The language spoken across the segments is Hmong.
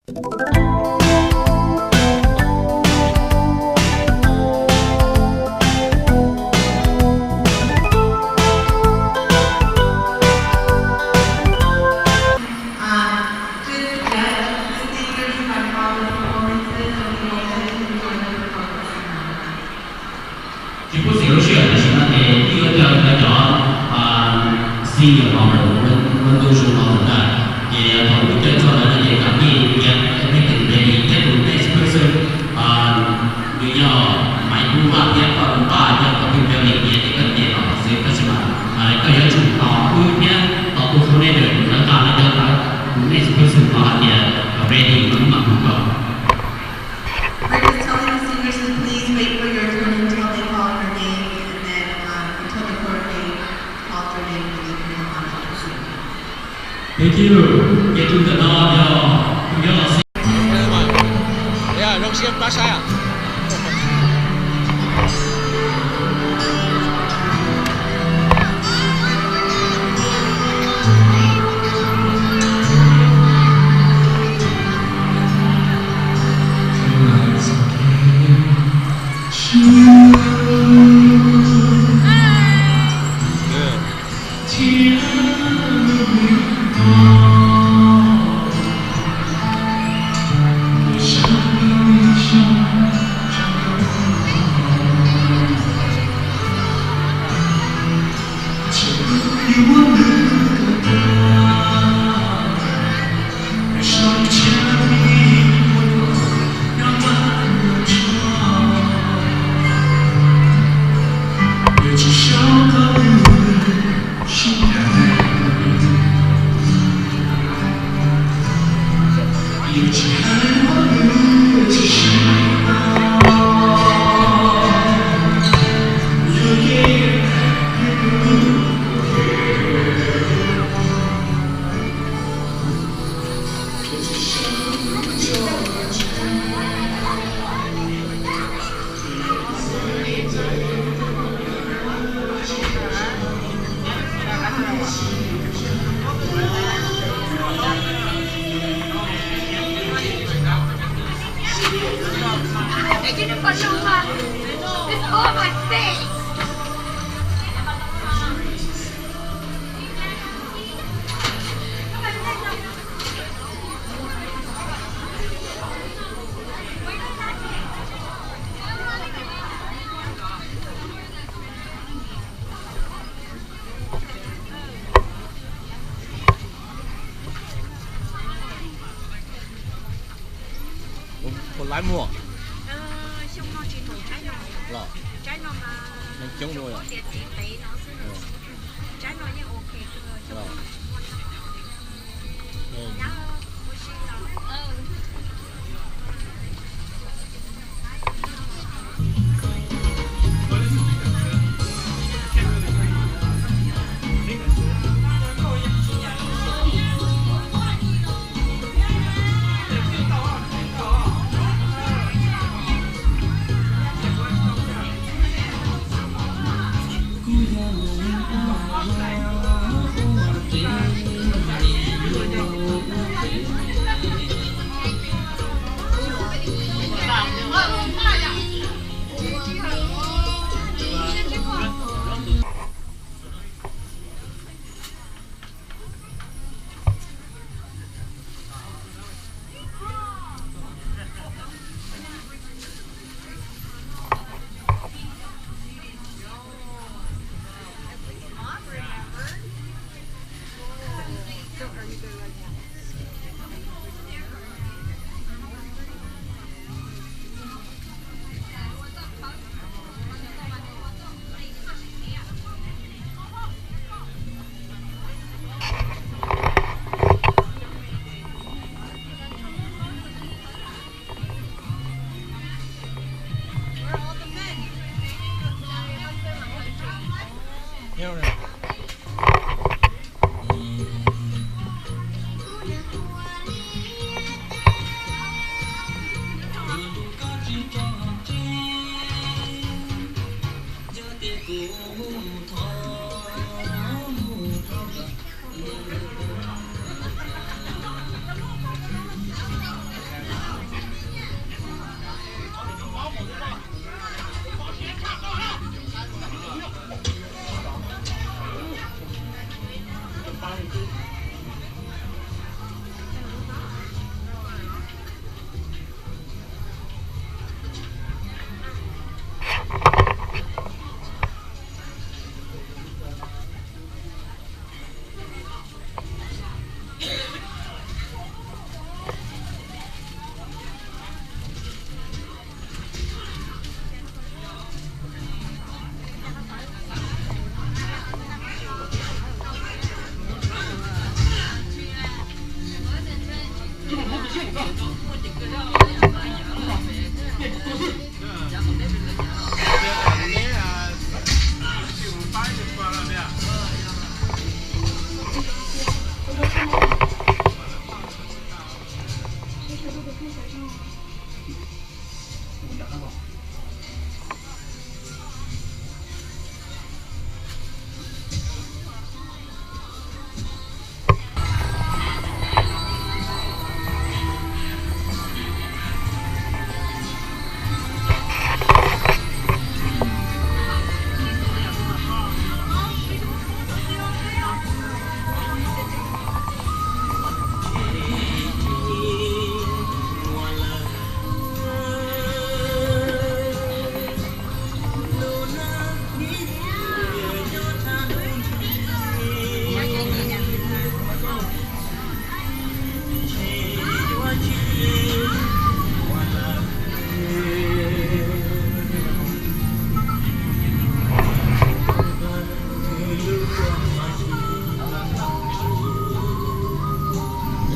Tsis pub xim lub sij hawm tam sim no ces wb yuav caw cov senior los ntawm, muaj ntu zus los ntawm ntawd, ces thaum wb caw txog ntawd no ces kom nej, nej tus ready thiab tus next person, nws yog Maiv Kub Vaj thiab koj tus Paj, yog koj tus ready tias koj nyiam los xwb, tab sis mas koj yuav tsum tos wb thiab tos tus coordinator lawv nqa lawv cov ntawv, tus next person los hais tias ready no wb mam hu koj. We're just telling the singers to please wait for your turn until they call your name, and then, um, until the coordinator calls your name, and then you can move on to your seat. Thank you. Ces tus ntawm no yog tus yog los xib. Zoo siab pab saib. Puas laib muag? Los, neeg coob dua yom.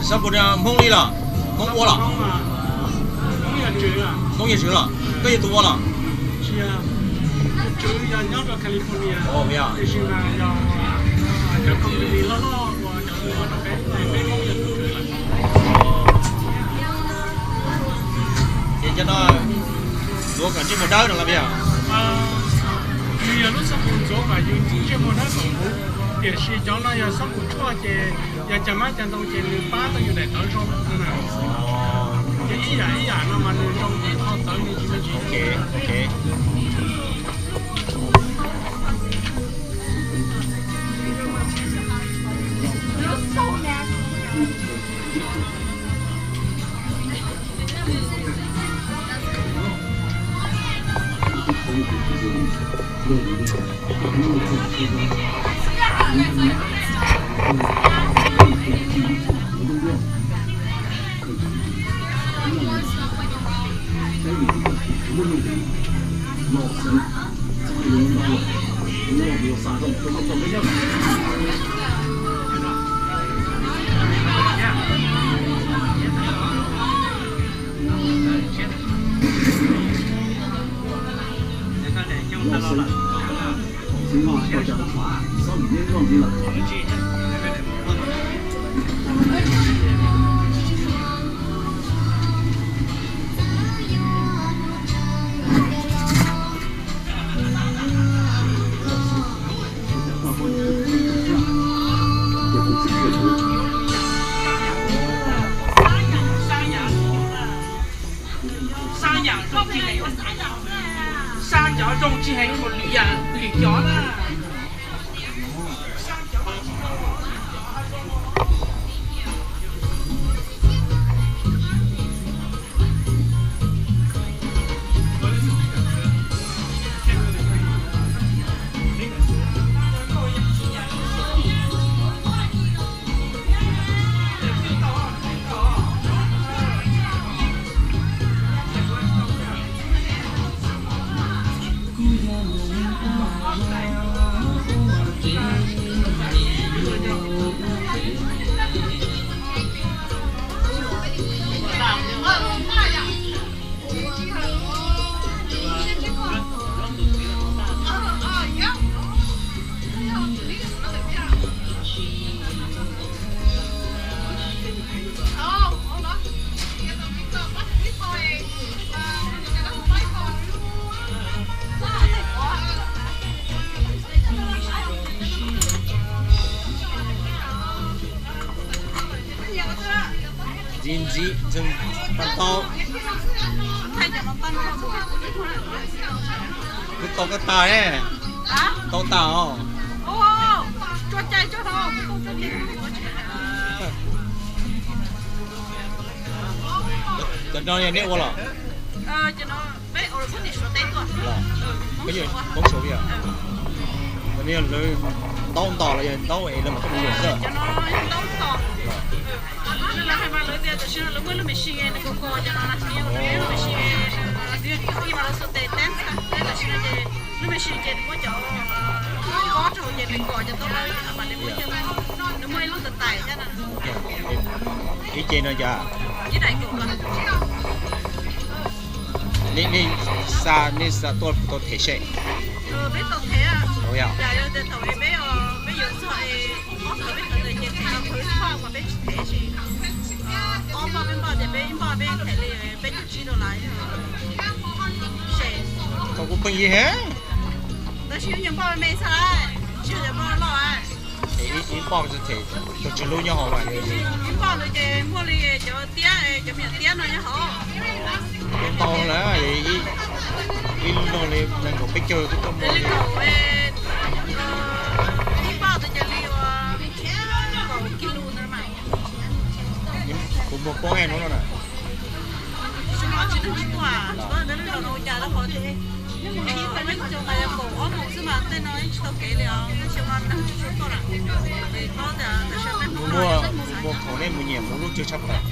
Sab npus Hmoob li los? Hmoob ua los? Hmoob yog Tswv los? Koj yog tus ua los? Ces cov no ntxuav kom ntsej muag dawb no los yog? Nws yog lub xab npus ntxuav kom yus ntsej muag dawb kom huv, tiam sis cov no yog xab npus tshuaj ces yog cag mab cag ntoo ces nws pab tau yus daim tawv zoo no na. Ces ib yam ib yam no mas nws zoo tib qho tawv nws tsis me ntsis. Sab yam zoo tsis heev, sab cov zoo tsis heev mus lwm yam lwm cov na. Ntxiv ntxiv, paj tau. Kuv tau koj tas ne. Tau tas os. Cov no yog neb ua los? Peb ua Hmoob Suav li os. Cov no yog lawv ntaub nto los yog ntaub es lawv mam coj mus luam xwb? Lawv hais mas lawv tias tam sim no lawv muaj lub machine nws kos kos cov no na, lub machine, ib mas lawv xuas tes teb teb, tam sim no ces Lub me sim ces nws muab cov kob rau ces nws kom cov tau lawm mas nws muab, nws muaj ib lub tais tais thiab no. Ib ce no cas? Nej, nej xa, nej xa tuaj tau them seb? Peb tau them. Yog tias thaum peb, peb yuav txog ob txog peb tau them ces them los khwv txog mas peb tsis them sis ob npoj peb npoj tias peb ib npoj peb them li peb caug tsib dollar. Tau kuv pheej yig heev. Tab sis yog npoj me xwb, tsis yog npoj loj. Ib npoj them tau tsawg lub nyob hauv? Ib npoj ntawd ces muaj li cov tiab, cov me nyuam tiab no nyob hauv. Tau lawm, ib lub no li nees nkaum peb caug twb tau muaj li. Ib npoj ntawd ces li ua kaum kis lus ntawd mas. Kuv muag poob ej no na. Tsis muaj tsis tuaj, tsis tuaj ntawd lub zos no ua cas rau qhov tias peb cov ntawd yog kaum ob moos xwb mas tej no yeej tsis tau kev li os, tej xyoo no neeg tsis tshua tuaj lawm. Ces paub tias tam sim peb Hmoob no muaj khoom nej mus nyiam mus lub twg tshaj plaws?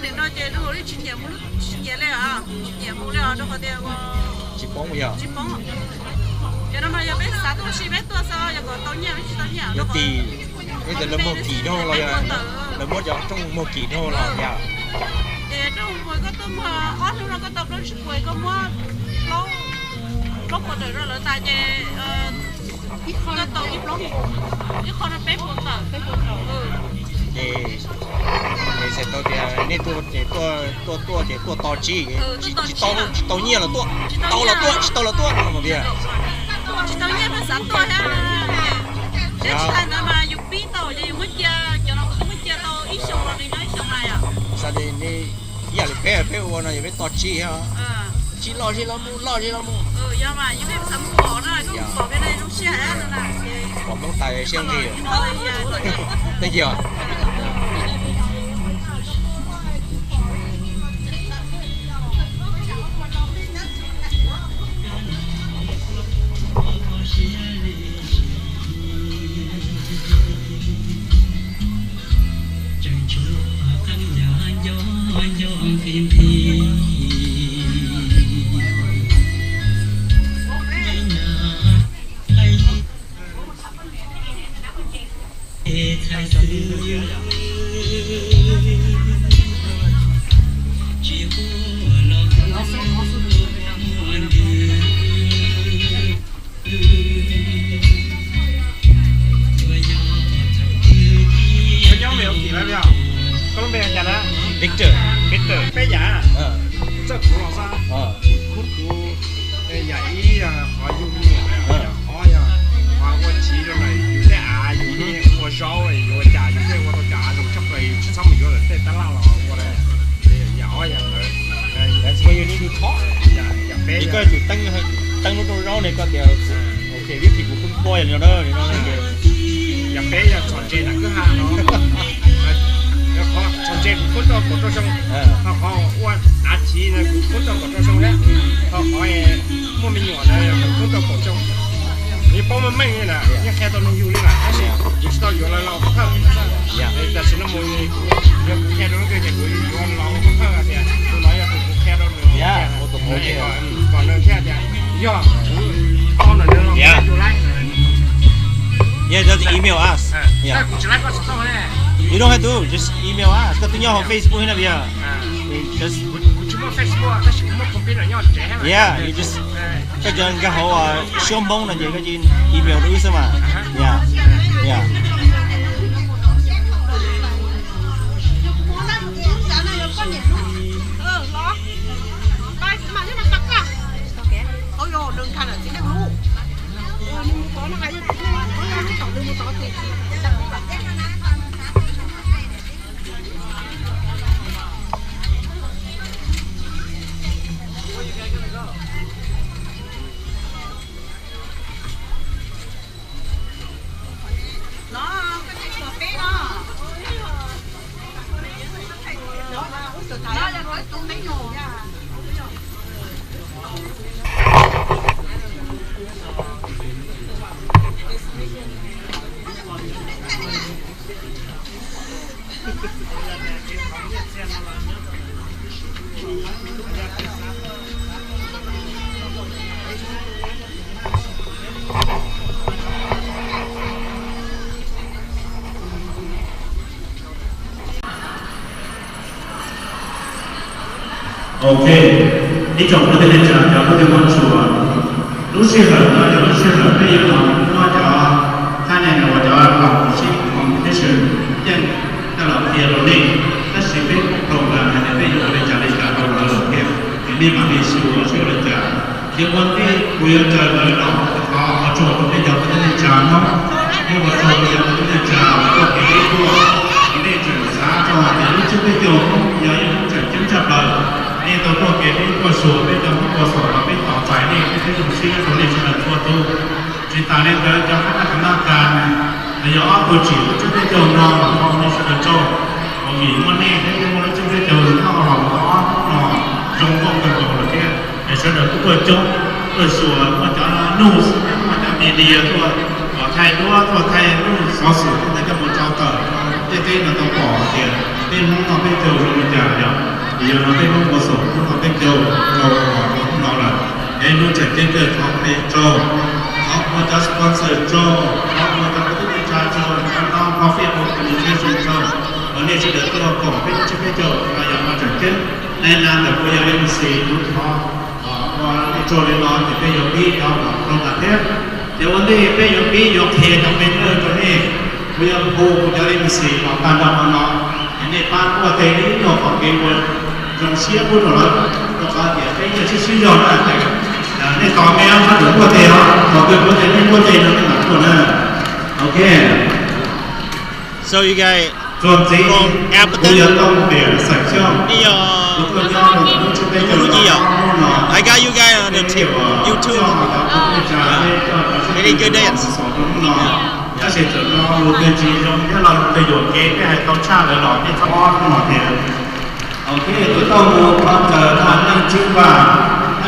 Nim no ces lub hauv li tsis nyiam mus, tsis nyiam li os, tsis nyiam mus li os rau qhov tias tsis poob, tsis poob. Cov no mas yog peb xav tuaj ua si peb tuaj xwb, yog kom tau nyiaj peb tsis tau nyiaj. Yog tim, yog tias lawv muag kim dhau los yog lawv muab cov rooj muag kim dhau los yog? Ces rooj muag koj tuaj muag ob hnub no koj tau plaub tsib puas, koj muab plaub puas tawm rau lawv tas ces koj tau ib plaub, ib qho no peb puas tawm. Ces txhais tau tias nej tuaj ces tuaj, tuaj tuaj ces tuaj to tsib, tsis tau, tsis tau nyiaj los tuaj, tau los tuaj, tsis tau los tuaj no mas tias tsis tau nyiaj pheej xav tuaj thiab. Tsis tas ntawd mas yus pib tau ces yus muab cia, cov no kuv twb muab cia tau ib xyoos los li no ib xyoos na yom. Xav tias nej ib yam li peb, peb ua no yog peb to tsib thiab. Tsib loj zej loj mus, loj zej loj mus. Yog mas yus peb xav mus pom no, koj mus pom peb no zoo siab na. Pom Hmoob tais siab nqis. Thank you. Koj nyob me ua tim lawm os? Koj lub npe hu cas na? Victor. Victor, peb yam. Txawj kuv los xwb. Kuv, kuv yam ib yog qhov yug me nyuam, yam ob yog qhov ua chiv rau ntawm yus tej av, yus ua zaub, yus ua cas yus thiaj ua tau cov av zoo tshaj plaws, yus tsis txhob mus yuav lawm tej tab laj los ua. Yam ob yam ntawd. Yam peb, koj yuav tsum teeb lub rooj zaub ne, koj tias, ok, vib thim kuv pheej pom yam li no na. Yam peb yog txhom ntses nram kwj ha no. Txhom ntses kuv pheej tau kaum rau xyoo, ho qhov ua av chiv no kuv pheej tau kaum rau xyoo thiab, ho qhov muaj me nyuam ntawd kuv pheej tau kaum xyoo. Yeej paub meej meej li lawm, yeej qhia tau neeg yug li lawm, tab sis kuv tsis tau yuav lawv los ua thawj. Tam sim no mus, yog kuv qhia rau leej twg ces kuv yuav los ua thawj hais tias tus no yog tus kuv qhia rau nws, kom nws thiaj tias yog kuv tau ntawm nws los kuv yuav lawm. Yeah, just email us. Yeah. Kuv tsis laib koj xov tooj ne. You don't have to, just email us. Koj twb nyob hauv Facebook na, yeah. Just, kuv tsis muaj Facebook tab sis kuv muaj computer nyob tsev. Yeah, you just, koj cov nkag hauv suab Hmoob no ces koj cia email rau wb xwb mas. Yeah, yeah. Ok, ib tsoom kwv tij neej tsa cov kwv tij Hmoob tshua, lub sij hawm no yog lub sij hawm peb yuav los muab cov thab neeg uas cov competition, competition yeej coj los qhia rau nej, tab sis peb kuj program hais tias peb yuav ua li cas li cas rau lawv lawm thiab, es nej mam li xyuas seb ua li cas. Ces ua ntej kuv yuav raws lawv los thov ua tsaug rau peb cov kwv tij neej tsa Hmoob, thiab ua tsaug rau cov kwv tij neej tsa uas tuaj kev deb tuaj, uas nej tseem xav rau hais tias lub tswb peb caug Hmoob yog ib lub tseem ceeb tshaj plaws. Nej tau tuaj kev deb tuaj xyuas peb cov Hmoob ua xaum los peb tos txais nej thiab peb zoo siab rau nej sawv daws txhua tus. Tsis tas li ntawd cov qhab naj qhab nab kas los yog ob tug tsim lub tswb peb caug no los thov nej sawv daws tsaug, uas vim muaj nej thiab peb muaj lub tswb peb caug noj los tau ob hnub no zoo nkauj kawg nkaus lawm thiab. Es sawv daws kuj tuaj coob, tuaj xyuas, muaj cov news, muaj cov media tuaj, tuaj thaij duab, tuaj thaij lub xov xwm ntawd coj mus tso tawm rau ntiaj teb no tau pom hais tias peb Hmoob noj peb caug zoo li cas yom. Vim yog no peb Hmoob ua xaum Hmoob noj peb caug rau hnub no lawm, es lub tseem ceeb kawg thov nej tsaug, thov ua cov sponsor tsaug, thov ua cov kwv tij neej tsa tsaug, cov non-profit organization tsaug, uas nej sawv daws tuaj koom peb lub tswb peb caug no yog no tseem ceeb. Neeg na ntawm kuv yog N C kuv thov ua nej tsaug li no ces peb yuav pib cov uas program thiab. Ces ua ntej peb yuav pib yuav qhia cov me nuj rau nej, kuv yuav hu kuv cov N C los tag nrho qhov no, es nej pab kuaj teg ib nyuag qhov kev ua zoo siab pub rau lawv, rau qhov tias peb yeej sib sib zog na ces nej tos me ob sab ntawm kuaj teg os, thaum twg kuv tias nej kuaj teg no nej mam tuaj na. Ok. So you guys, txuas ntxiv kuv yuav tau mus pem xeem Xyooj, kuv tuaj nyob rau ntawm lub tswb peb caug no hnub no, peb cov YouTube, peb coj cov sib tw los ua xaum rau hnub no. Tab sis txawm no lus twg tsis zoo thiab los lus twg yuam kev peb hais tau tshaj lawm los nej txhob ob hnub no tias. Ok, kuv tau mus qhov ntawm Neej Tswb Vaj,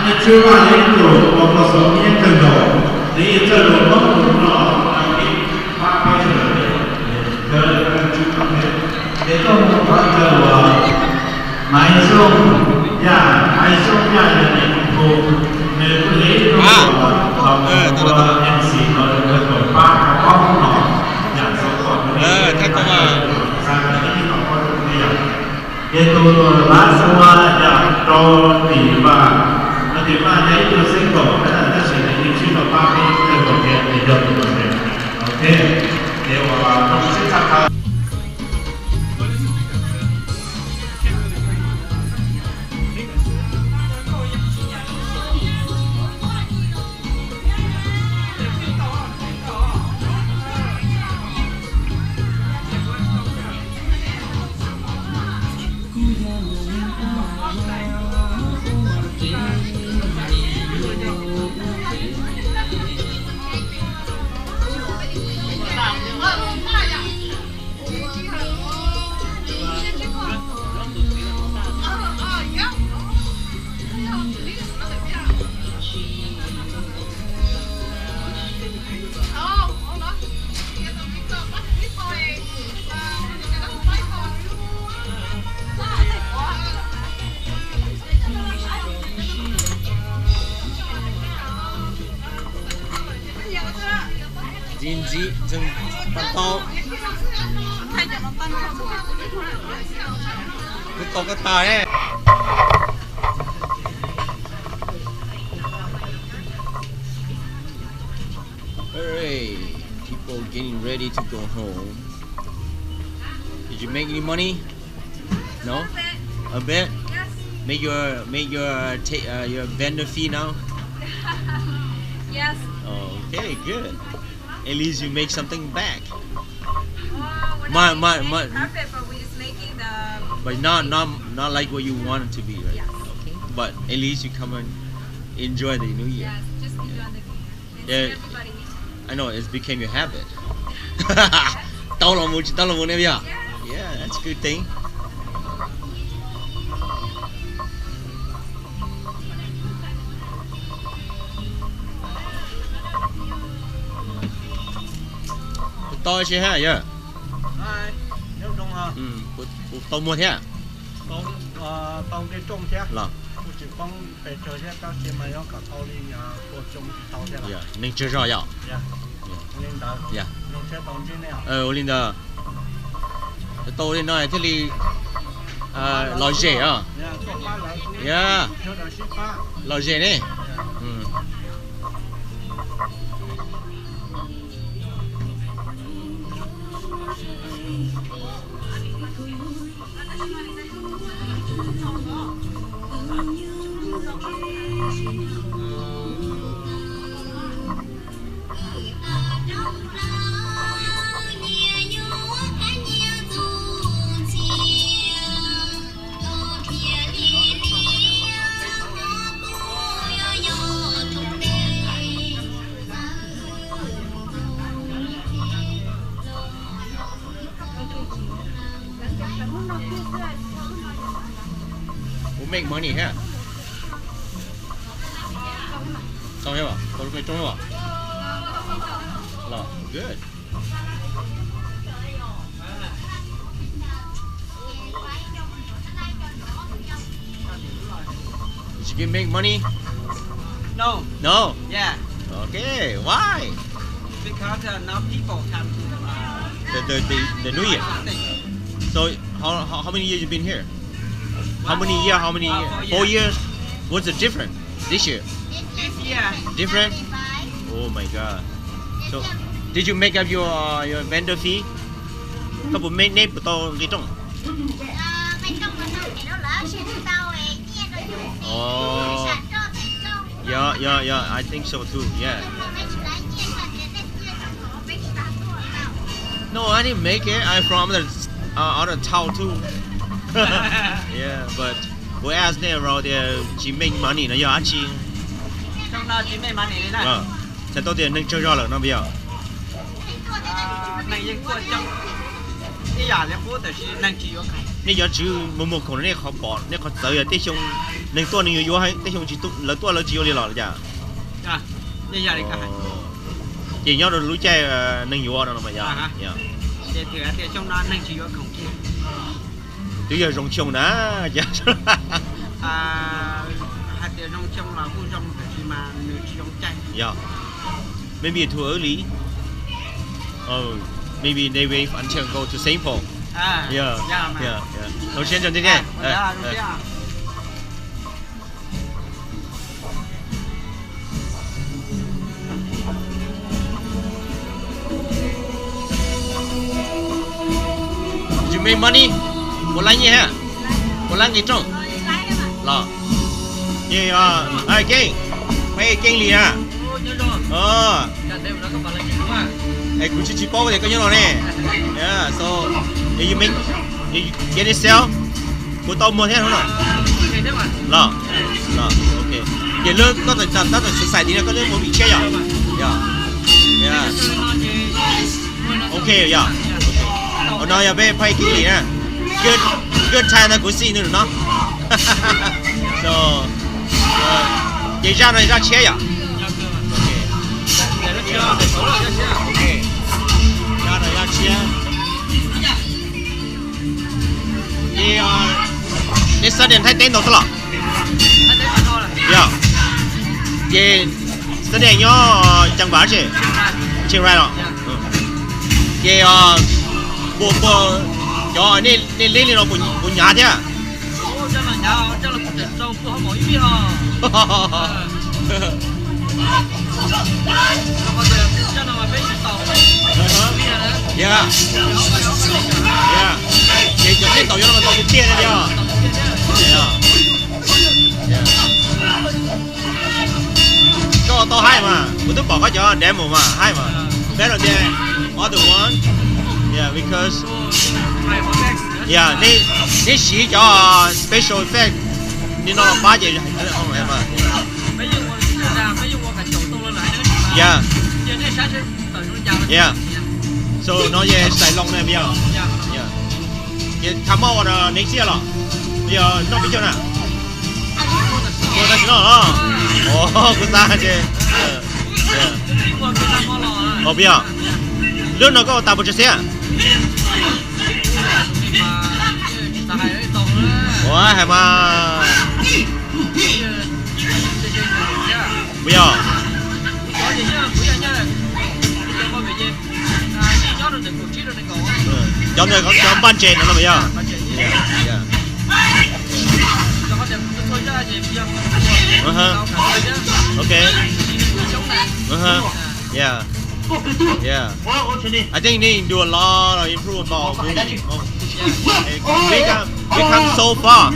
Neej Tswb Vaj yog ib tug uas ua xaum nyiaj kawg nkaus, nws yeej txawj lus Hmoob lus no, pab peb sawv daws. Ces tuaj mus qhov ntawd uas Maiv Xyooj Yaj, Maiv Xyooj Yaj yog nws tus hu, nws kuj yog ib tug uas los ua MC no rau kawg nkaus pab rau ob hnub no, yam xaus kom rau nej, xav kom nej ib tau paub rau nej yom. Ces tus last one yog Rau Tim Vaj, Rau Tim Vaj yog ib tug single tab sis nws yeej sib tau pab peb kawg nkaus thiab, nws yog tus ntawd. Ok, ces uas rau sib txhawb tau. Ntxiv ntxiv, pab tau, kuv tau koj tas. Alright, people getting ready to go home. Did you make any money? No? A bit? Make your, make your, ta- uh, your vendor fee now? Yes. Okay, good. At least you make something back. My, my, my. Profit, but we just making the. But not, not, not like what you want it to be, right? Yes. Okay. But at least you come and enjoy the New Year. Yes, just enjoy the New Year. And see everybody. I know, it's became your habit. Tau los mus tsis tau los mus ne yog? Yeah, that's a good thing. Kuv tau si ha yog. Kuv tau muag thiab. Los. Neeg tsawg zog yom? Ua li ntawd. Tau li no thiaj li lom zem os. Yeah. Lom zem ne. Mm. Ua make money ha. Tau yog, tau lub me rooj yog. Los, good. Did you get make money? No. No? Yeah. Okay, why? Because uh, now people come to uh, the, the, the, the New Year. Something. So how, how, how many years you been here? How many years? How many years? Uh, four years. Four years? What's the difference this year? This year. Different? Oh my God. So, did you make up your uh, your vendor fee? Koj puas make, neb puas tau nqi rooj? Oh. Yeah, yeah, yeah. I think so too. Yeah. No, I didn't make it. I'm from the uh, other town too. Yeah, but we ask them around there, she make money no yog dab tsi? Txhais tau tias neeg tsaug zog lawm no puas yog? Nej yuav tswv muag muag khoom nej qhov pom nej qhov txawv yog tej xyoo neeg tuaj neeg yuav yuav, tej xyoo tsis, lawv tuaj lawv tsis yuav li los cas? Ces nyob rau lub caij neeg yuav no mas yog. Twb yog zoo xyoo na. Yog. Maybe too early. Oh, maybe they wait until go to Saint Paul. Yeah, yeah, yeah. Rau siab ntso thiab. Did you make money? Puas laib nyiaj ha? Puas laib nqi rooj? Los. Ces, Keej, peb Keej Lis na. Es kuv tsis, tsis paub tias koj nyob no ne. So, you make, you get it sell? Kuv tau muag thiab no. Los, los, ok. Ces lub koj tab tom xav xaim tid no koj lub movie tshiab yom? Yog. Ok, yog. Ua no yog peb phaij Keej Lis na. Good, good time no kuv xij nws no. So, ces zaj no zaj tshiab yom? Ok. Zaj no zaj tshiab. Ces, nej xab dees Thaib teb ntau xwb los? Yog. Ces xab dees nyob Ceeb Vav tsis? Chiang Rai los? Ces, puas, puas, cov nej, nej leb li no puas hnyav thiab? Ces cov nej tau yuav no mas tau tiag tiag li os. Koj tau haib mas, kuv twb pom koj cov demo mas haib mas. Better than other one. Yeah, because, yeah, nej, nej siv cov special effect li no los pab ces, yeah. Yeah. So no ces xais loo na yog. Ces tham moj ua next year los? Yog noj peb caug na? Ua tam sim no los? Kuv xav ces, ua puas yog? Lub no koj ua tas puas tsav xiab? Ua hais mas, puas yog? Cov ntawd cov npaj ntses no no mas yog. Uh-huh. Okay. Uh-huh. Yeah. Yeah. I think you need to do a lot of improve about movie. We come, we come so far.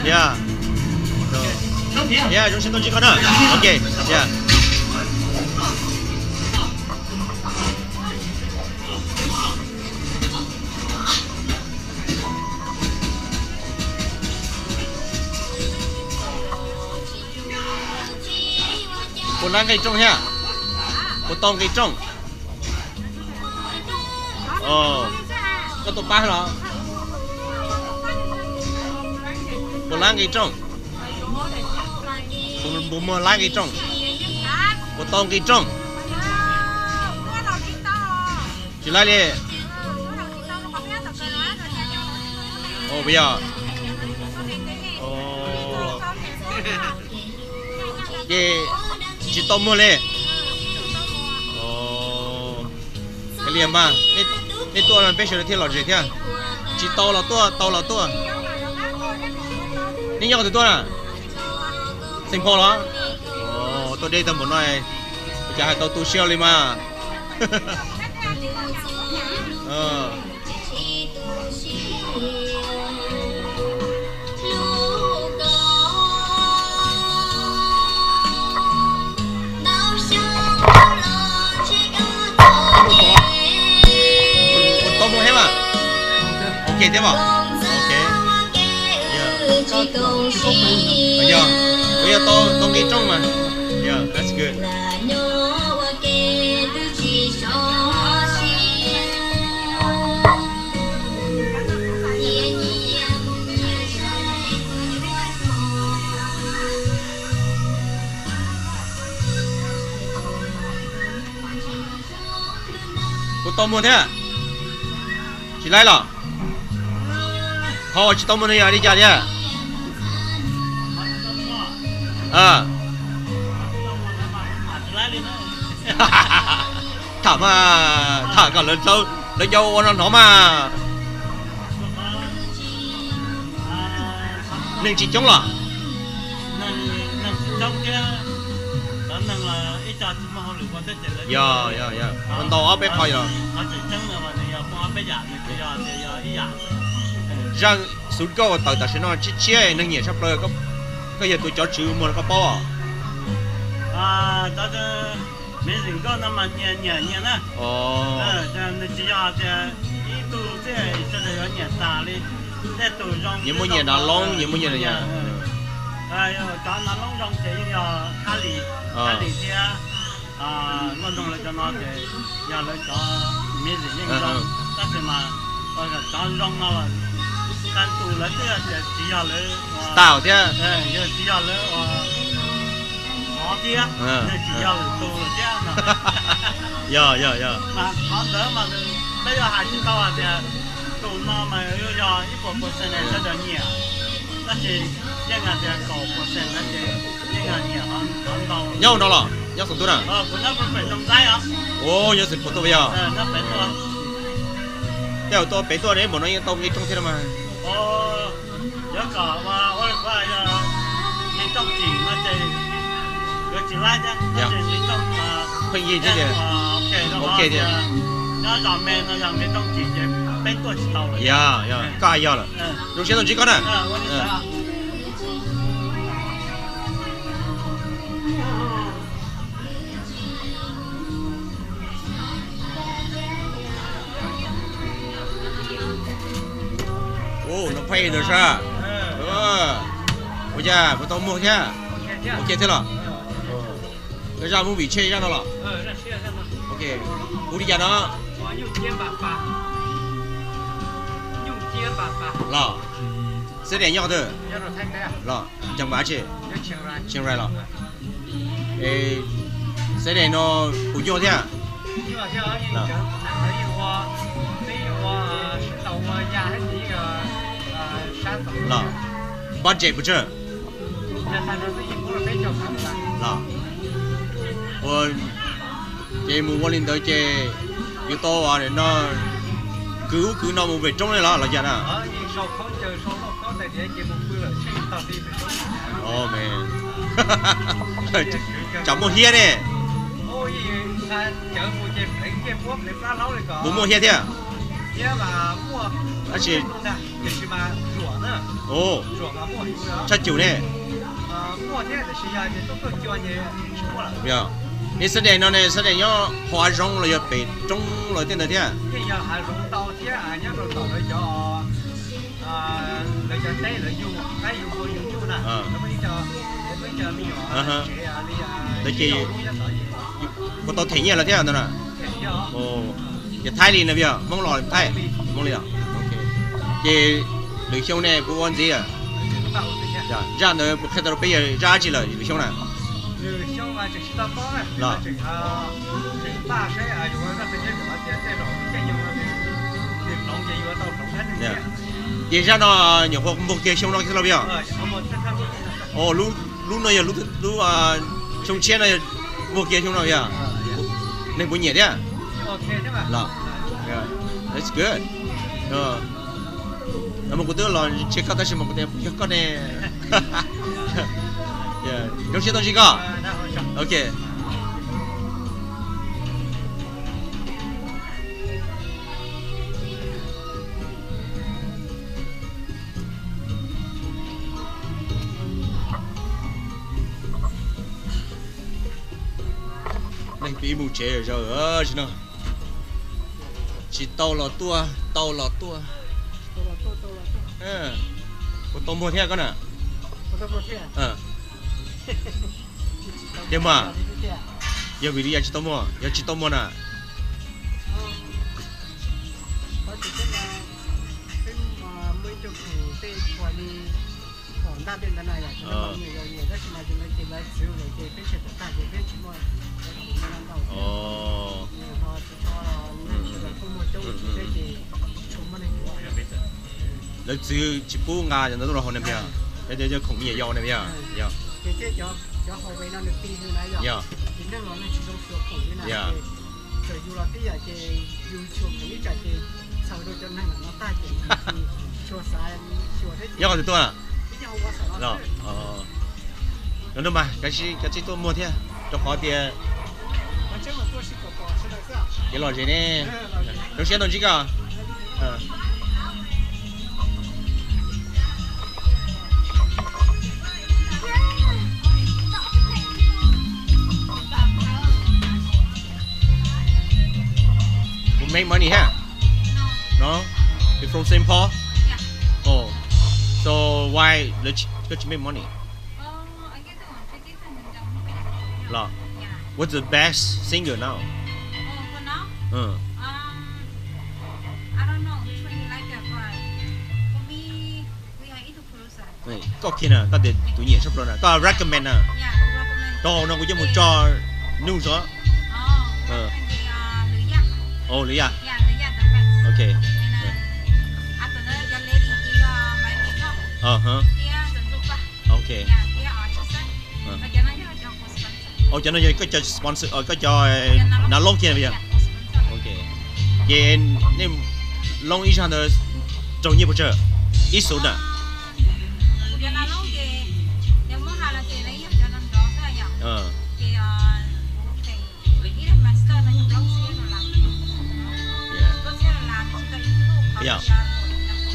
Yeah. So, yeah, chúng sẽ tôn trọng con nữa. Okay. Yeah. Puas lab nqi rooj thiab? Puas tau nqi rooj? Koj tuaj pab los? Puas lab nqi rooj? Puas muaj lab nqi rooj? Puas tau nqi rooj? Tsis lab li. Puas yog? Ces tsis tau muag li. Kav liam mas, nej tuaj no peb sawv daws thiaj lom zem thiab. Tsis tau los tuaj, tau los tuaj. Nej nyob qhov twg tuaj na? Xeem Phos los? Tuaj deb tag npaum no, cas hais tau tu siab li mas. Puas tau muag thiab mas? Ok thiab mas? Ok. Yog, kuv yog tau, tau nqi rooj mas. Yeah, that's good. Puas tau muag thiab? Tsis laib los? Qhov uas tsis tau muag no yog li cas thiab? Tham mas, tham kom lawv, lawv cov ua no hnov mas. Neeg tsis coob los? Yog, yog, yog, ua ntau ob peb qho yog. Zaj xub nkauj tawm tam sim no tshiab tshiab neeg nyiam tshaj plaws, koj yog tus cov tswv muag koj paub os. Nyias muaj nyias nav loob, nyias muaj nyias, thiab nkauj ntoog lawv cov no ces yog lawv cov music yeej zoo, tab sis mas cov zoo no los, kaj tus lawv twb yog tias tsis yog lawv style thiab, yog tsis yog lawv ua qhov thiab, nws tsis yog lwm tus lawm thiab no. Yog, yog, yog. Mas qhov ntawd mas peb yuav hais tsis tau hais tias tus no mas yuav yog ib puas percent sawv daws nyiam, tab sis yeej hais tias kaum percent no ces yeej nyiam qhov ntau. Nyob ua no los nyob Xoom Tuam na? Kuv nyob pem Zoov Xaib os. Ua nyob Xoom Tuam tuaj yog? Tej zaum tuaj pem tuaj ne, npaum no yeej tau nqi rooj thiab no mas. Yuav kom ua, ua li kuv hais, nqi rooj tsim no ces yuav tsis laib thiab, tab sis nqi rooj pheej yig thiab ces ok thiab. Nyob zos me no yog nqi rooj tsim ces peb tuaj tsis tau lawm. Yog, yog, koj hais yog lawm. Zoo siab tau ntsib koj na. Ua no pheej ntawd sab. Ua cas puas tau muag thiab? Ok thiab los? Zaj movie tshiab zaj no los? Ok. Hu li cas no? Los. Xeb Des nyob qhov twg? Los Ncaag Npav tsi? Chiang Rai los? Xeb Des no puas nyuaj thiab? Los budget puas tsawg? Los ua, ces mus ua li ntawd ces yuav tau no kwv ub kwv no mus pem roob li los los cas na? Ov, tsam muaj hiab ne. Puas muaj hiab thiab? Tab sis tshaj cum ne. Yog, nej sab dej no ne, sab dej nyob hav zoov los yog pem roob los tej ntawd thiab? Lawv ces puas tau them nyiaj lawm thiab ntawd na? Yog Thaib li no yog Hmoob los Thaib? Hmoob li. Ces lwm xyoo ne puas ua ntxiv? Zaj ntawd puas qhia tau rau peb yog zaj dab tsi lawm lwm xyoo na? Los, ces zaj no nyuam qhuav muag kiag xyoo no kiag los yog? Lub no yog lub xyoo tshiab no yog muag kiag xyoo no yog? Neeg puas nyiam thiab? Los, that's good. Mas kuv twb los ntsib koj tab sis mas kuv tias yog koj ne. Zoo siab tau ntsib koj. Ok. Neeg pib mus tsev zog no. Tsis tau los tuaj, tau los tuaj. Puas tau muag thiab koj na? Tiag mas, yog vim li cas tsis tau muag, yog tsis tau muag na? Lawv txwv tsis pub nqa cov ntawd tuaj los haus ne yog? Cov khoom me nyuam yaus ne yog? Yog. Yog. Nyob qhov twg tuaj? Los, mas kav tsij tuaj muag thiab rau qhov tias kev lom zem ne. Zoo siab tau ntsib koj. You make money here? No? You from Saint Paul? Oh. So why don't you, don't you make money? Los, what's the best singer now? Koj kiag na, koj tias tus nyiam tshaj plaws na, koj recommend na. Rau hauv no kuv coj mus tso nug xwb. Lwm yam. Ok. Ok. Cov no yog koj cov sponsor, koj cov nav loob kiag yog? Ces nej loob ib zag ntawd raug nyiaj pes tsawg ib xub na?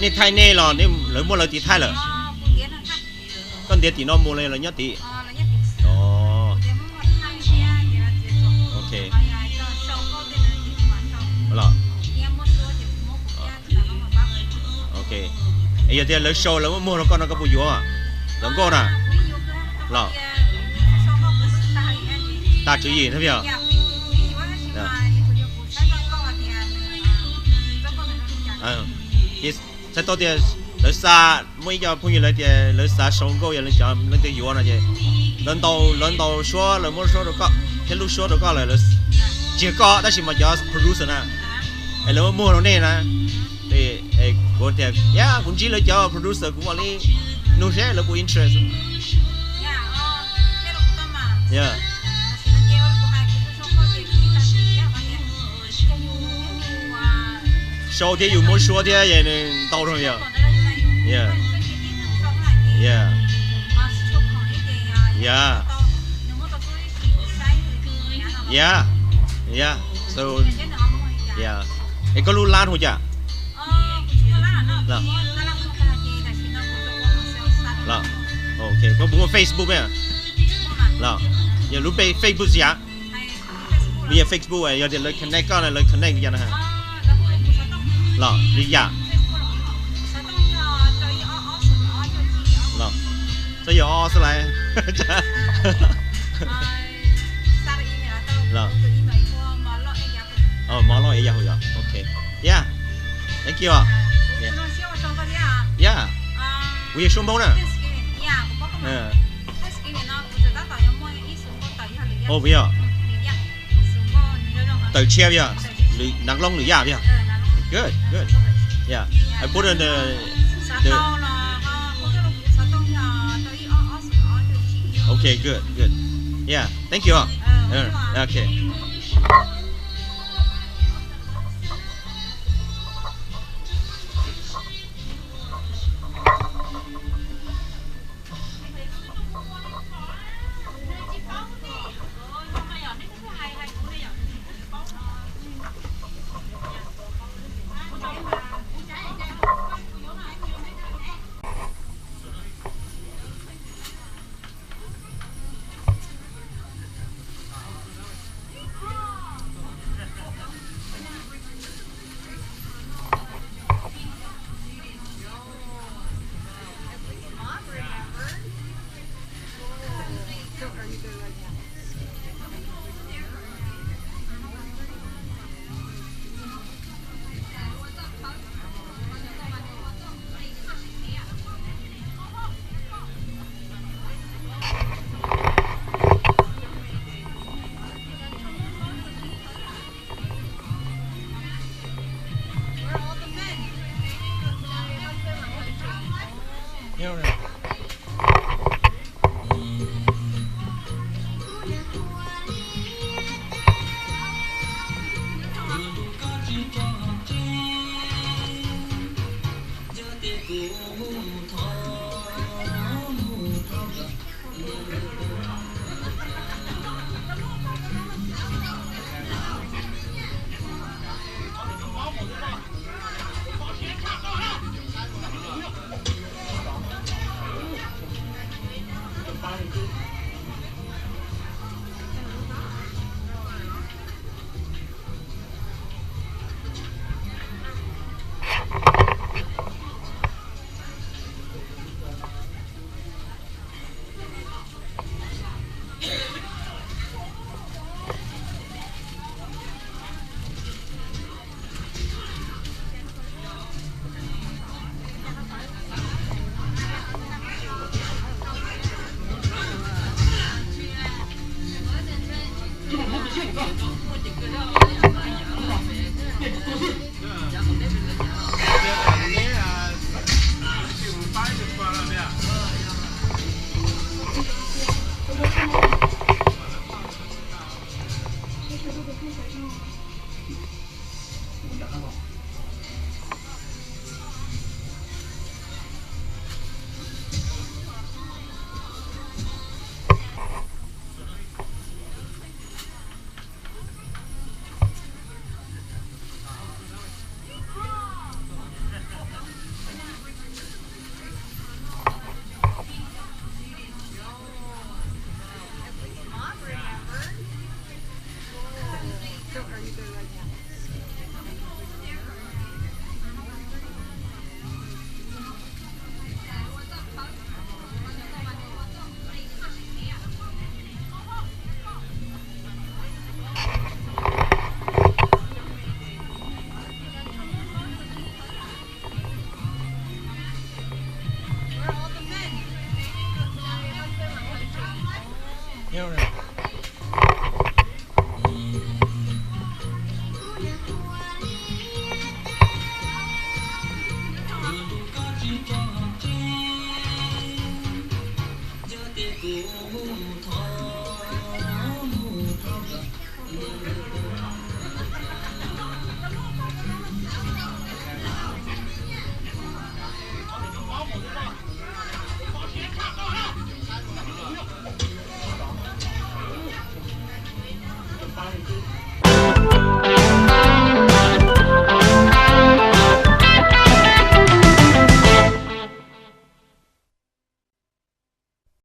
Nej thaij nej los lawv muaj lawv tiv thaij lawm? Koj ntiav tim no mus los lawv nyob tim? Ok. Ok. Es yog tias lawv sau lawv muaj muag rau koj no koj puas yuav? Hluas nkauj na? Los, tas tswv yim thiab yog? Ces txhais tau tias lawv xa, muaj ib co phooj ywg lawv tias lawv xav sau nkauj yog lawv cov leej twg yuav no ces lawv ntaus, lawv ntaus suab, lawv muab suab rau koj thiab lub suab rau koj lawm, tsis yog koj tab sis mas cov producer na, es lawv muab muag rau nej na. Kuv tias yog kuv ntsib lawv cov producer kuv mam li nug seb lawv puas interest. Sau thiab yus muab suab thiab nws ntau rau yog? Yeah. Yeah. Yeah. Yeah. So, yeah. Es koj lub lab hu cas? Los, ok, koj puas muaj Facebook? Los, yog lub Facebook yam, yog Facebook yog tias lawv connect koj na, lawv connect yam na. Los li yam. Los, txhob yog ob xwb lawm. Los, mov loj es yahoo yom. Ok. Yeah. Thank you. Yeah. Kuv yog Suab Hmoob na. Oh, yog. Tawm tshiab yog, nav looj lwm yaj yog. Good, good. Yeah. I put in the, the, okay, good, good. Yeah, thank you. Uh, okay.